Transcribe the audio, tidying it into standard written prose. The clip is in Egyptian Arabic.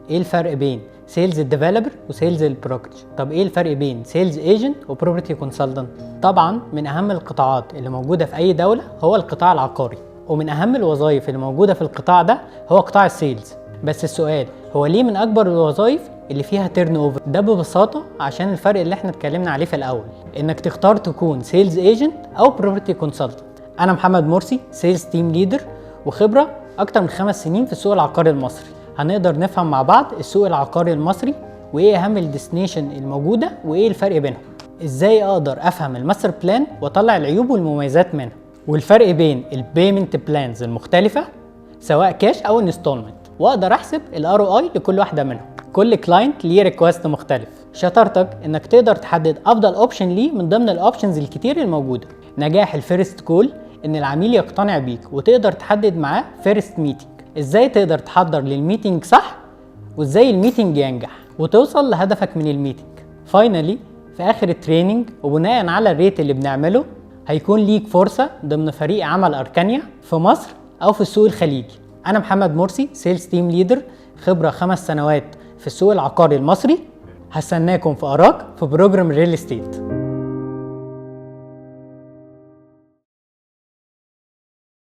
ايه الفرق بين sales ال developer و sales ال brokerage؟ طب ايه الفرق بين sales agent و property consultant؟ طبعا من اهم القطاعات اللي موجودة في اي دولة هو القطاع العقاري، ومن اهم الوظائف اللي موجودة في القطاع ده هو قطاع ال sales. بس السؤال هو ليه من اكبر الوظائف اللي فيها turnover؟ ده ببساطة عشان الفرق اللي احنا اتكلمنا عليه في الاول، انك تختار تكون sales agent او property consultant. انا محمد مرسي، sales team leader وخبره اكتر من 5 سنين في السوق العقاري المصري. هنقدر نفهم مع بعض السوق العقاري المصري، وايه اهم ال destination الموجوده، وايه الفرق بينهم، ازاي اقدر افهم ال master plan واطلع العيوب والمميزات منها، والفرق بين ال payment plans المختلفة سواء كاش او installment، واقدر احسب ال ROI لكل واحدة منهم. كل client ليه request مختلف، شطارتك انك تقدر تحدد افضل option ليه من ضمن ال options الكتير الموجوده. نجاح ال first call ان العميل يقتنع بيك وتقدر تحدد معاه first meeting. ازاي تقدر تحضر لل meeting صح، وازاي ال meeting ينجح وتوصل لهدفك من ال meeting. finally، في اخر ال training وبناء على ال rate اللي بنعمله هيكون ليك فرصة ضمن فريق عمل أركانيا في مصر أو في السوق الخليجي. أنا محمد مرسي، sales team leader، خبرة 5 سنوات في السوق العقاري المصري. هستناكم في أراك في program real estate.